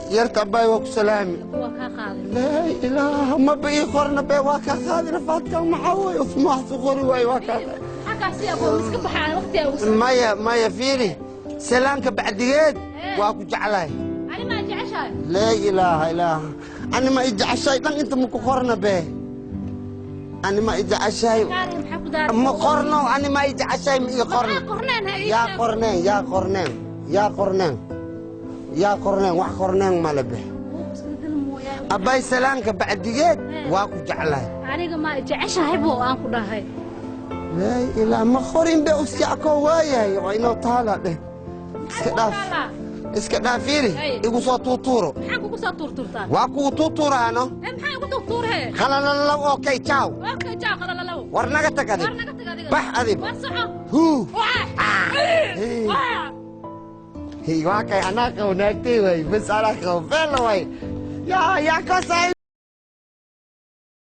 Yarta abbaay, waa ku salaami. Waa kaa qaaday. Laa ilaaha, maba ii qorna be. Waa kaa qaadi. Rafaadkan maxaa waay? Usmaxsu qori waay. Waa kaa qaadi. Xaggaasi aboo iska baxaan waqti ugu. Maya, maya, fiiri, salaanka bacdigeed waa ku jeclahay. Ani maa jeceshahay? Laa ilaaha ilaaha, ani ma i jeceshahay dhan inta maku qorna be. Ani ma i jeceshahay? Kaari maxaa ku daaray? Ma qorno. Ani ma i jeceshahay, ma ii qorno. Maxaa qorneen? Ha ii Yaa sheego. Qorneen, yaa qorneen, yaa qorneen, yaa qorneen, wax qorneen male be. Iska dil mooyaa. Abbay, salaanka bacdigeed waa ku jeclahay. Aniga ma jeceshahay boo aan ku dhahay? Laa ilaa, ma qorin be. Usyacko waayahay, waa inoo taala dheh. Iska dhaaf, iska dhaaf. Fiiri, igu soo tuutuuro. Maxaan kugu soo tuurtuurtaa? Waa kugu tuutuuraano. Ee, maxaa igu tuurtuurhe? Khalalalaw. Okay, ciao. Okay, ciao, qalalalaw. War naga tag adig. War naga tag adiga. Bax adig. War soco. Huu. Waa. Hey. Waa. Hey, waa kay, anaa qabo naagtay way bas, anaa qabo feela way yaa yaa kasay.